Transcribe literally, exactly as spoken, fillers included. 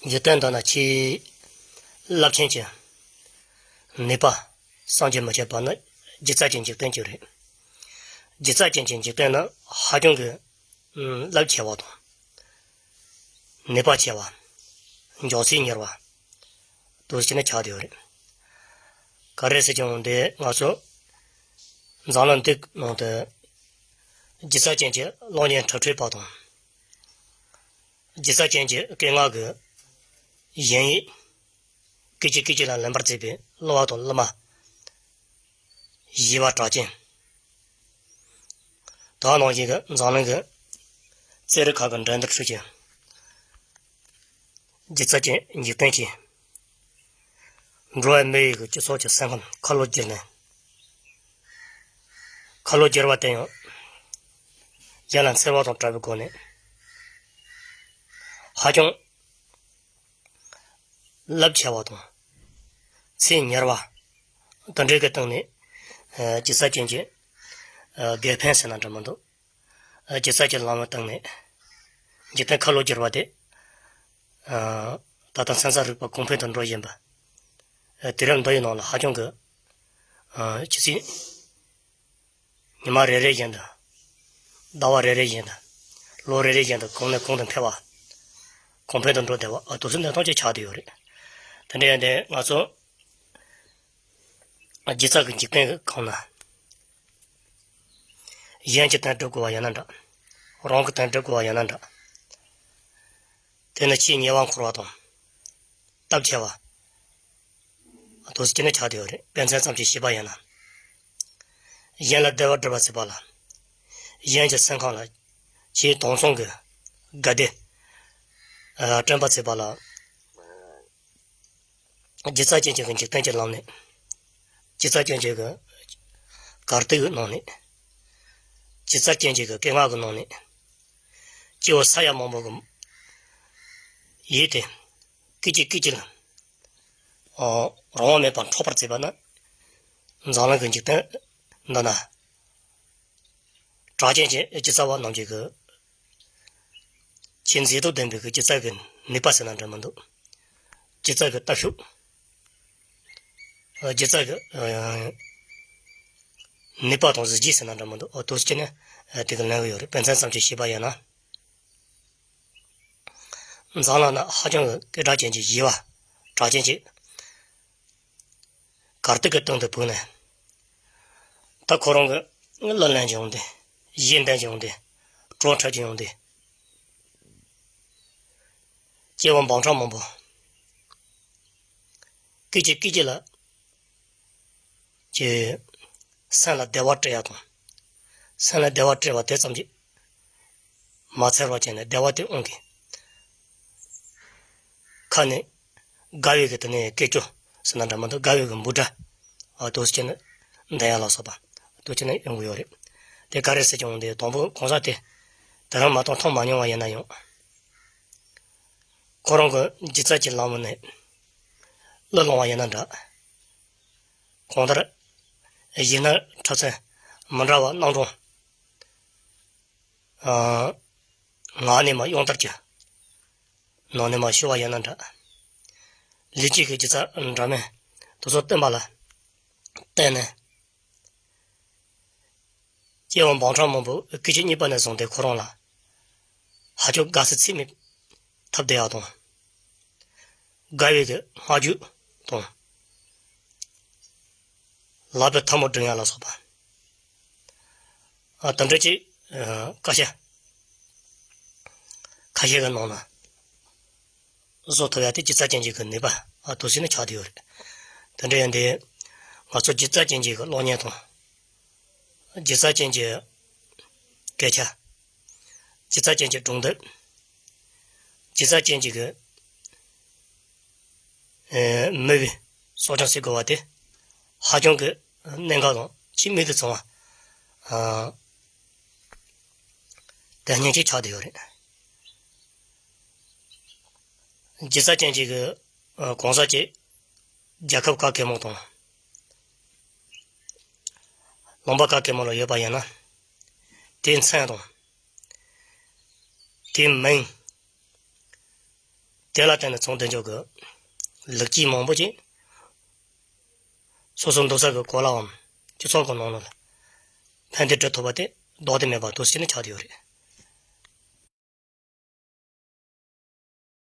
འཇིག་རྟེན་འདི་ན་ཆེས་རླབས་ཆེན་གྱི་ནུས་པ་བསམ་གྱིས་མི་ཁྱབ་པ་ནི་སྒྱུ་རྩལ་གྱི་འཇིག་རྟེན་གྱི་རེད། སྒྱུ་རྩལ་ཅན་གྱི་འཇིག་རྟེན་ནི་ཧ་ཅང་གི་རླབས་ཆེ་བ་དང་། ནུས་པ་ཆེ་བ། མགྱོགས་ཚད་མྱུར་བ། དེ་འདྲ་ཅིག་ཆགས་བསྡད་ཡོད་རེད། ག་རེ་ཟེར་ཀྱང་འདི་ང་ཚོ་འཛམ་གླིང་འདིའི་ནང་དུ་སྒྱུ་རྩལ་ཅན་གྱི་གློག་བརྙན་འཁྲབ་ཁྲིད་པ་དང་། སྒྱུ་རྩལ་ཅན་གྱི་སྐད་ངག་གི་ཞིང་ཡིག་སྐད་ཅིག་སྐད་ཅིག་ལ་ལེན་པར་བྱེད་པའི་གླུ་བ་དང་གླུ་མ། བཞི་པ་གྲགས་ཅན། དེ་ནང་བཞིན་གྱི་འཛམ་གླིང་གི་རྩེད་རིགས་ཁག་གི་འགྲན་བསྡུར་ཁྲོད་ཀྱི་སྒྱུ་རྩལ་ཅན་འཇིག་རྟེན་གྱི་འགྲོ་བ་མི་ཡི་གི་སྤྱི་ཚོགས་ཀྱི་སེམས་ཁམས་ཁ་ལོ་བསྒྱུར་ནས། ཁ་ལོ་བསྒྱུར་བ་དེ་ཡང་ཡ་ལ་འཚེར་བ་དང་བྲལ་བའི་སྒོ་ནས་ཧ་ཅང་རླབས་ཆེ་བ་དང་ཚད་མྱུར་བ་དེ་འདྲའི་གི་སྟེང་ནས་སྒྱུ་རྩལ་ཅན་གྱི་དགེ་ཕན་ཟེར་ན་འདྲ་མི་འདུག་སྒྱུ་རྩལ་གྱི་ལམ་བུའི་སྟེང་ནས་འཇིག་རྟེན་ཁ་ལོ་བསྒྱུར་བ་དེ། ད་ལྟ་ཚན་རྩལ་རིག་པ་གོང་འཕེལ་དུ་འགྲོ་བཞིན་པ། དུས་རབས་འདི་ཡི་ནང་ལ་ཧ་ཅང་གི་ཆུ་ཚོད་ཉི་མ་རེ་རེ་བཞིན་དུ། ཟླ་བ་རེ་རེ་བཞིན་དུ། ལོ་རེ་རེ་བཞིན་དུ་གོང་ནས་གོང་དུ་འཕེལ་བ། གོང་འཕེལ་དུ་འགྲོ་བསྡད་པ་དེ་ཚོ་གནས་སྟངས་ཅིག་ཆགས་བསྡད་ཡོད་རེད། དེ་འདྲ་ཡིན་དུས་ང་ཚོ་སྒྱུ་རྩལ་གྱི་འཇིག་རྟེན་གྱི་སྒང་ན། གཞན་གྱི་དོན་སྒྲུབ་དགོས་པ་ཡིན་ན་འདྲ། རང་གི་དོན་སྒྲུབ་དགོས་པ་ཡིན་ན་འདྲ། དེ་ནི་ཆེས་ཉེ་བར་འཁོར་བ་དང་། སྟབས་ཆེ་བ། དེ་ཚོ་ཅི་ནས་ཆགས་བསྡད་ཡོད་རེད། དཔེ་མཚོན་ཙམ་ཞིག་བཤད་པ་ཡིན་ན། གཞན་ལ་བདེ་བ་སྒྲུབ་པ་བྱེད་པ་ལ། གཞན་གྱི་སེམས་ཁམས་ལ་ཆེས་དྭངས་གཙང་གི་དགའ་བདེ་སྐྲུན་པ་བྱེད་པ་ལ། སྒྱུ་རྩལ་ཅན་གྱི་འཇིག་རྟེན་གྱི་ལམ་ནས། སྒྱུ་རྩལ་ཅན་གྱི་གར་སྟེགས་ནང་ནས། སྒྱུ་རྩལ་ཅན་གྱི་སྐད་ངག་གི་ནང་ནས། སྐྱེ་བོ་ས་ཡ་མང་པོ་གི་ཡིད་དེ་སྐད་ཅིག་སྐད་ཅིག་ལ་རང་དབང་མེད་པར་འཕྲོག་པར་བྱེད་པ་ནི། འཛམ་གླིང་གི་འཇིག་རྟེན་འདི་ན། གྲགས་ཅན་གྱི་སྒྱུ་རྩལ་བ་རྣམས་ཀྱི་གི་ཆེས་མཛེས་སྡུག་ལྡན་པའི་གི་སྒྱུ་རྩལ་གྱི་ནུས་པ་ཟེར་ན་འདྲ་མི་འདུག་སྒྱུ་རྩལ་གྱི་ལྟ་ཕྱོགས། སྒྱུ་རྩལ་གྱི་ནུས་པ་དང་གཟི་བརྗིད་ཟེར་ན་འདྲ་མི་འདུག་དེ་ཚོ་ཅི་ནས་དེ་གི་ལེན་གི་ཡོད་རེད། དཔེ་མཚོན་ཙམ་ཞིག་བཤད་པ་ཡིན་ན། འཛམ་གླིང་ན་ཧ་ཅང་གི་སྐད་གྲགས་ཅན་གྱི་ཞི་བ་གྲགས་ཅན་གྱི་གར་སྟེགས་ཀྱི་སྟེང་དུ་བུད་ནས། ད་ཁོ་རང་གི་གླུ་ལེན་གྱི་ཡོང་དུས། གཞས་འདོན་གྱི་ཡོང་དུས། བྲོ་འཁྲབ་ཀྱི་ཡོང་དུས། སྐྱེ་བོ་འབུམ་ཕྲག་མང་པོ་སྐད་ཅིག་སྐད་ཅིག་ལ་ཀྱི་སེམས་ལ་བདེ་བ་སྤྲད་ཡ་དང་། སེམས་ལ་བདེ་བ་སྤྲད་པ་དེ་ཙམ་གྱིས་མ་ཚར་བ་བྱས་ནས་བདེ་བ་དེ་དབང་གིས་ཁ་ནས་དགའ་བའི་གི་དེ་ནས་སྐད་ཅོར་ཟེར་ན་འདྲ་མི་འདུག་དགའ་བའི་གི་འབོད་སྒྲ། ཨ་དེ་ཚོ་བྱས་ནས་འདོན་ཡ་ལ་སོགས་པ་དེ་ཚོ་བྱས་ནས་ཡོང་གི་ཡོད་རེད། དེ་ག་རེ་ཟེར་ཀྱང་དེ་དང་པོ་གང་ཟག་དེ་དེ་རིང་མ་གཏོགས་མཐོང་མ་མྱོང་བ་ཡིན་ན་ཡང་། ཁོ་རང་གི་སྒྱུ་རྩལ་གྱི་ལམ་ནས་གླུ་བླངས་པ་ཡིན་ན་འདྲ། གང་ལྟར་གཞས་སྣ་འཁྲབ་ཚན་མི་འདྲ་བ་རྣམ་གྲངས་ཨ་ངག་ནས་མར་དབྱངས་རྟ་གི་ནང་ནས་མར་ཞུ་བ་ཡིན་ན་འདྲ། ལུས་སྐྱེས་ཀྱི་སྒྱུ་རྩལ་འདྲ་མིན་དེ་ཚོ་སྟོན་པ་ལ་བརྟེན་ནས། སྐྱེ་བོ་འབུམ་ཕྲག་མང་པོ་སྐད་ཅིག་གཉིས་པ་ནས་བཟུང་སྟེ་ཁོ་རང་ལ་ཧ་ཅང་དགའ་བསུ་ཚད་མེད་ཐོབ་བསྡད་ཡག་དང་། དགའ་བའི་གི་བསྔགས་བརྗོད་དང་། ལག་པའི་ཐལ་མོ་སྒྲེང་ཡ་ལ་སོགས་པ། ཨ་དེ་འདྲ་ཅིག་ཨ་བཀའ་ཤག་ཁ་ཤས་ཀྱི་ནང་ན་བཟོ་ཐུབ་ཡ་དེ་སྒྱུ་རྩལ་ཅན་གྱི་གི་ནུས་པ་ཨ་དེ་ཚོ་ནི་ཆགས་བསྡད་ཡོད་རེད། དེ་འདྲ་ཡིན་དུས་ང་ཚོ་སྒྱུ་རྩལ་ཅན་གྱི་གི་གློག་བརྙན་དང་། སྒྱུ་རྩལ་ཅན་གྱི་སྐད་ཆ། སྒྱུ་རྩལ་ཅན་གྱི་སྒྲུང་དེབ། སྒྱུ་རྩལ་ཅན་གྱི་གི་ཨེ་མི་བའི་གསོ་སྐྱོང་བྱེད་དགོས་པ་དེ་ཧ་ཅང་གི་གནད་འགག་དང་ཆེས་མིག་ཏུ་མཚུངས་པ་ཨ་དེ་སྙིང་རྗེ་ཆགས་བསྡད་ཡོད་རེད། སྒྱུ་རྩལ་ཅན་གྱི་གི་ཨ་གང་ཟག་ཅིག་རྒྱལ་ཁབ་ག་གེ་མོ་དང་ལུང་པ་ག་གེ་མོ་ལ་ཡོད་པ་ཡིན་ན། དེའི་མཚན་དང་། དེའི་མིང་། དེ་ལ་བརྟེན་ནས་ཚོང་དེ་འཇོག་གི་ལེགས་སྐྱེས་མང་པོ་ཅིག་སོ་སོ་འདུག་ས་གི་གོ་ལའམ་སྤྱི་ཚོགས་ཀྱི་ནང་ལ་ཕན་བདེ་སྤྲོད་ཐུབ་པ་དེ་ལྡོག་ཏུ་མེད་པ་འདུག་ཟེར་ནས་ཆགས་བསྡད་ཡོད་རེད།